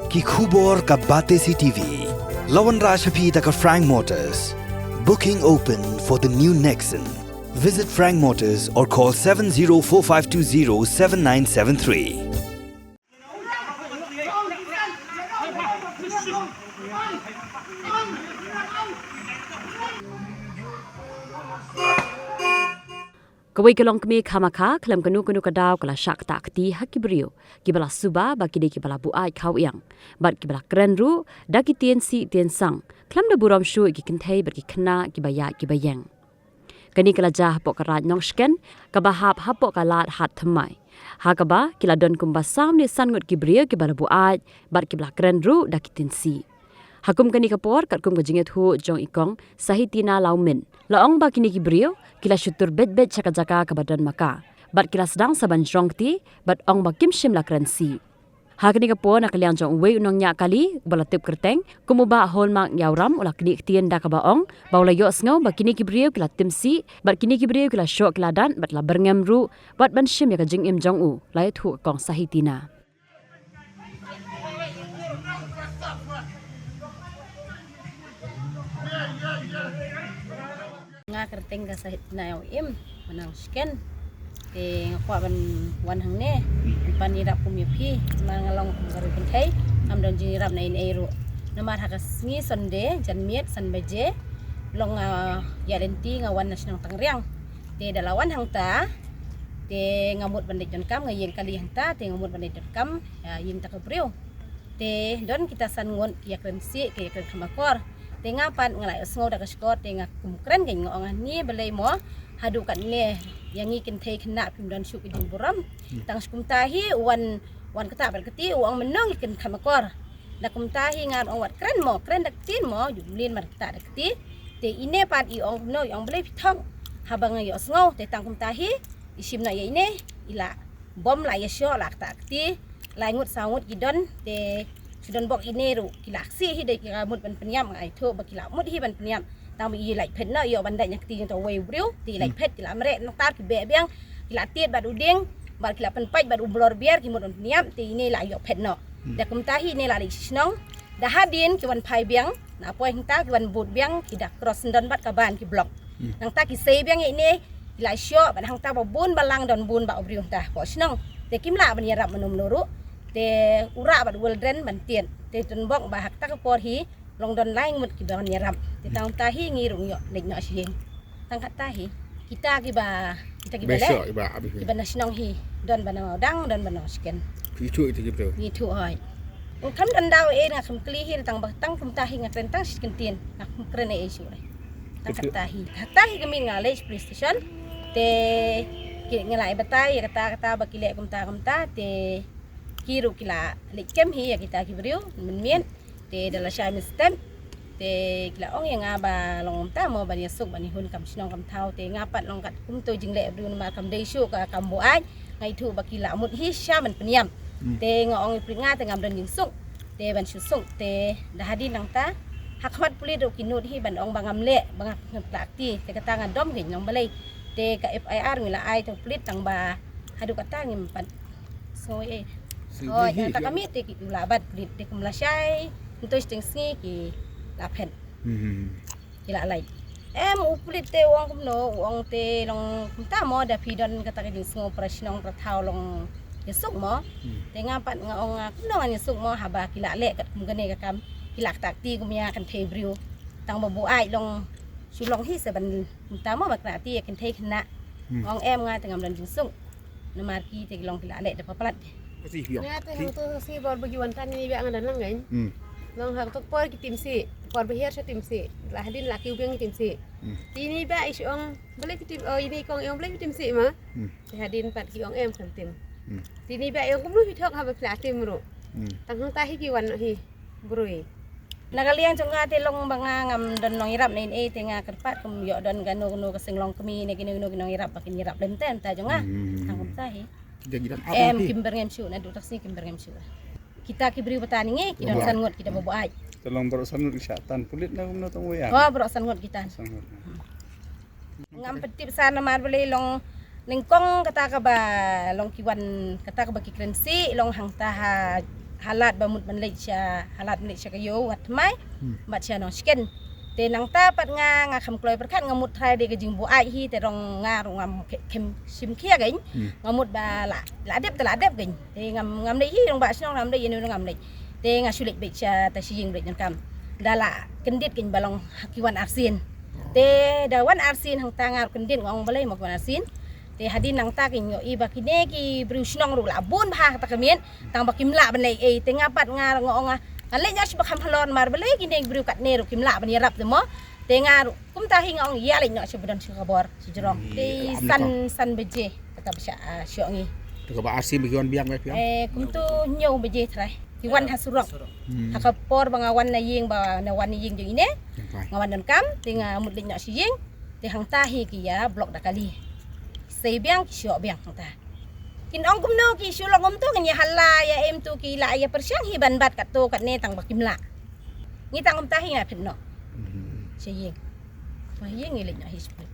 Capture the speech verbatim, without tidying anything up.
Ki khubor ka Batesi T V. La wanrah sha phi da ka Frank Motors. Booking open for the new Nexon. Visit Frank Motors or call seven zero four five two zero seven nine seven three. Kawei ka longkmie khamkha, khlem kano kano ka daw ka la shah ktah kti ha ki briew kiba la suba ba ki dei kiba la buaid khawiang bad kiba la kren ruh da ki tien sih tien sang, khlem da burom shuh ïa ki kynthei bad ki khynnah kiba ïaid kiba ïeng. Kane ka la jia hapoh ka Raid Nongshken kaba hap hapoh ka Lad Hat Thymmai, ha kaba ki la don kumba saw ne san ngut ki briew kiba la buaid bad kiba la kren ruh da ki tien sih. Ha kum kane ka por, katkum ka jingïathuh jong i Kong Sahitina Lawmin, la ong ba kine ki briew ki la shu tur beit beit sha ka jaka kaba don ma ka bad ki la sdang sa ban jrong kti bad ong ba kim shym la kren sih. Ha kane ka por, na ka liang jong uwei u nongñiah kali uba la tip kyrteng kum u Bah Holmark Ïawram, u la knieh ktien da kaba ong ba u la ïohsngew ba kine ki briew ki la tim sih bad kine ki briew ki la shoh ki la dat bad la byrngem ruh bad ban shim ïa ka jingim jong u, la ïathuh ka Kong Sahitina. Nga kyrteng ka Sahitina Ïawim, nga nang Shken. Te nga kwah ban wan hangne ban ïarap kum ïa phi, namar nga long kum ka riew kynthei, ngam don jingïarap na ei ei ruh. Namar ha ka sngi Sunday janmiet san baje, long nga ïaid lynti, nga wan na shnong Tangriang. Te da la wan hangta, te nga mut ban leit donkam, nga ïeng kali hangta, te nga mut ban leit donkam ïa ïing ta ka briew. Te don kita san ngut ki ïakren sih, ki ïakren kham akor. Te nga pat nga la ïohsngew da ka shkor, te nga kum kren kein, nga ong, ani balei mo haduh katne ïa ngi kynthei khynnah phim don shuh ka jingburom. Tang shu kumta hi u wan, wan kata bad kati, u ong mynno ngi kren kham akor. Da kumta hi nga ong, wat kren mo, kren da ka ktien mo, ju mlien mar kata da kti. Te ine pat i ong kumno, i ong balei phi thok. Haba nga ïohsngew, te tang kumta hi i shim noh ïa ine, i la bom, la ïashoh, la kata kti. Lai ngut saw ngut ki don, te shu don bok ine ruh, ki la ksih hi, dei ki la mut ban pynïap, nga ïathuh ba ki la mut hi ban pynïap. Tang ba i lait phet noh, ïoh ban dait na kti jong uta uwei u briew, te i lait phet, ki la mreh nangtar, ki beh biang, ki la tied bad u dieng, bad ki la pynpait bad u blor biar, ki mut ban pynïap, te ine la ïoh phet noh. Da kumta hi ine la leit sha shnong, da hadien ki wan phai biang, na poi hangta ki wan bud biang, ki da cross syndon bad ka ban ki block. Nangta ki sei biang ïa ine, ki la shoh bad hangta ba bun balang don bun bah u briew hangta hapoh shnong. Te kim lah ban ïarap mano mano ruh. Te u rah bad u wildren ban tied. Te tang bok ba ha kata ka por hi long don lai ngut kiba wan ïarap. Te tang kumta hi ngi ruh ngi ïoh leit noh sha ïing. Tang kata hi. Kita kiba, kita kiba leh, kiba na shnong hi, don ba na Mawdang, don ba na Shken. Phi ïathuh ïa kita ki briew? Ngi ïathuh hoi. Nga kham don daw ei, nga kham kylli hi, tang ba tang kumta hi nga kren tang shi kyntien, nga kham kren ei ei shuh re. Tang kata hi. Kata hi ka mih nga leit police station. Te ki, nga la ïa batai ïa kata kata ba ki leh kumta kumta, te ki ruh ki la leit kem hi ïa kita ki briew mynmiet. Te da la shai mynstep, te ki la ong ïa nga ba long kumta mo ban ïasuk ban ïahun kam shnong kam thaw, te nga pat long kat kumto jingleh briew namar kam dei shuh ka kam buaid. Nga ïathuh ba ki la mut hi sha ban pynïap. Te nga ong ïa prit nga te ngam don jingsuk. Te ban shu suk, te da hadien nangta ha khmat pulit ruh ki nud hi ban ong ba ngam leh, ba nga pynhap kti. Te kata nga dom kein, long balei. Te ka F I R ngi la ai te u pulit tang ba haduh kata ngim pat sngew ei. Hoi, nangta ka mih te ki la bat pulit, te kum la shai, nto shiteng sngi ki la phet. Ki la lait. Em, u pulit te u ong kumno, u ong te long kumta mo, da phi don kata ka jingsngew para shnong para thaw long ïasuk mo. Te nga pat nga ong, ah, kumno ngan ïasuk mo, haba ki la leh katkum kane ka kam, ki la kata kti kum ïa kynthei briew. Tang ba buaid long shu long hi sa ban kumta mo, ba kata kti ïa kynthei khynnah. Nga ong em, nga te ngam don jingsuk. Namar ki te ki long ki la leh da palat. Nga te hangto sngi bor ba ki wan tan ine ba nga don lang kein. Long hangto por ki tim sih, por ba hiar sha tim sih. La hadien la kiew biang ki tim sih. Te ine ba i shu ong balei phi tim, oh, ine i kong i ong balei phi tim sih ma. Te hadien pat ki ong em kham tim. Te ine ba i ong kumno phi thok haba phi la tim ruh. Tang hangta hi ki wan noh hi. Briew. Na ka liang jong nga te long ba nga ngam don nongïarap ne ei, te nga kyrpad kum ïoh don kano kano ka seng longkmie ne kino kino ki nongïarap ba kin ïarap lem te mynta jong nga. Tang kumta hi. Em, kim byrngem shuh, naduh tak sngi kim byrngem shuh. Kita ki briew ba tan ïa ngi ki don san ngut kita ba buaid. Te long baroh san ngut ki shah tan pulit ne kumno tang wei. Oh, baroh san ngut ki tan. San ngut. Ngam pyntip sa namar balei long nyngkong kata kaba long ki wan kata kaba ki kren sih long hangta ha Halat ba mut ban leit sha, halat ban leit sha ka ïew wat thymmai. Hmm. Bad sha Nongshken. Te nangta pat nga, nga kham kloi pyrkhat, nga mut trai de ka jingbuaid hi, te rong nga ruh ngam khe-, khem shim khia kein. Hmm. Nga mut ba la, la dep te la dep kein. Te ngam, ngam leit hi, rong ba shnong ngam leit, ïa ne ngam leit. Te nga shu leit beit sha ta shi ïing beit donkam. Da la kyndit kein ba long ha ki wan arsien. Te da wan arsien hangta nga ruh kyndit nga ong balei mo ki wan arsien. Te hadien nangta kein nga ïohi ba kine ki briew shnong ruh la bun bha ha kata ka miet. Tang ba kim lah ban leit ei, te nga pat nga ruh nga ong nga, ngan leit noh sha ba kham halor namar balei kine ki briew katne ruh kim lah ban ïarap te mo. Te nga ruh kumta hi nga ong ïa leit noh sha ba don sha ka bor sha jrong. Hmm, te ka am san, san baje kata ba sha, ah, shoh ngi. Te kaba arsien ba ki wan biang ba phi ong? Eh, kumto hynñiew baje trai. Ki wan ha surok. Hmm. Ha ka por ba nga wan na ïing, ba na wan na ïing jong ine. Nga wan donkam, te nga mut leit noh sha ïing. Te hangta hi ki ïa block da kali. Sei biang ki shoh biang hangta. Kin ong kumno ki shu long kumto, kin ïa hala ïa em to ki la ïa pyrshang hi ban bat katto katne tang ba kim lah. Ngi tang kumta hi nga phet noh. Hmm. Sha ïing. Sha ïing ngi leit noh hi sha phi.